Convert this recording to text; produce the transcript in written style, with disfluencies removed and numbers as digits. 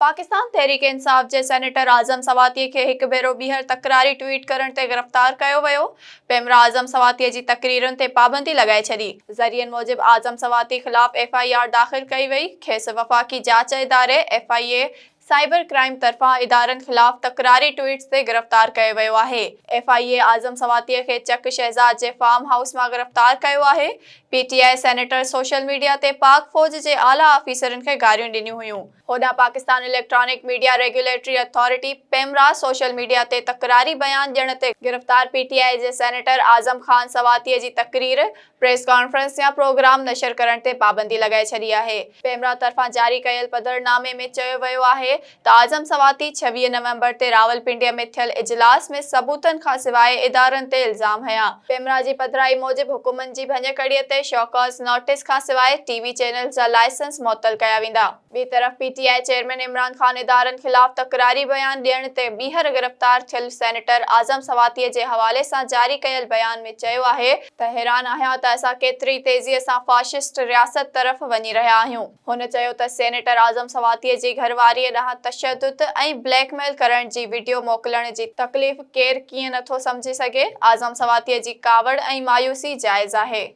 پاڪستان تحريڪ انصاف جي سينيٽر اعظم سواتي کي هڪ ڀيرو ٻيهر تڪراري ٽوئيٽ ڪرڻ تي گرفتار ڪيو ويو. پيمرا اعظم سواتي جي تقريرن تي پابندي لڳائي ڇڏي. ذريعن موجب اعظم سواتي خلاف ايف I R داخل ڪئي وئي، کيس وفاقي جاچ اداري، F I A, cyber crime طرفان ادارن خلاف تڪراري ٽوئيٽس تي گرفتار ڪيو ويو آهي. ايف I اي اعظم سواتي کي چڪ شهزاد جي فارم هائوس مان گرفتار ڪيو آهي. P T I senator social media تي پاڪ فوج جي اعليٰ آفيسرن کي گاريون ڏنيون هيون. هوڏانهن Pakistan electronic media regulatory authority, PEMRA, social media تي تڪراري بيان ڏيڻ تي گرفتار پي ٽي آء جي سينيٽر اعظم خان سواتي جي تقرير، پريس ڪانفرنس يا پروگرام نشر ڪرڻ تي پابندي لڳائي ڇڏي آهي. پيمرا طرفان جاري ڪيل پڌرنامي ۾ چيو ويو آهي ته اعظم سواتي 26 نومبر تي راولپنڊي ۾ ٿيل اجلاس ۾ ثبوتن کانسواء ادارن تي الزام هنيا. پيمرا جي پڌرائي موجب حڪمن جي ڀڃڪڙي تي شوڪاز نوٽيس کانسواء ٽي وي چينلز جا لائسنس معطل ڪيا ويندا. ٻي طرف P T I chairman Imran Khan ادارن خلاف تڪراري بيان ڏيڻ تي ٻيهر گرفتار ٿيل سينيٽر اعظم سواتي جي حوالي سان جاري ڪيل بيان ۾ چيو آهي ته حيران آهيان ته اسان ڪيتري تيزي سان فاشسٽ رياست طرف وڃي رهيا آهيون. هن چيو ته سينيٽر اعظم سواتي جي گهرواريء ڏانهن تشدد ۽ بليڪ ميل ڪرڻ جي وڊيو موڪلڻ جي تڪليف ڪير ڪيئن نٿو سمجهي سگهي، اعظم سواتي جي ڪاوڙ ۽ مايوسي جائز آهي.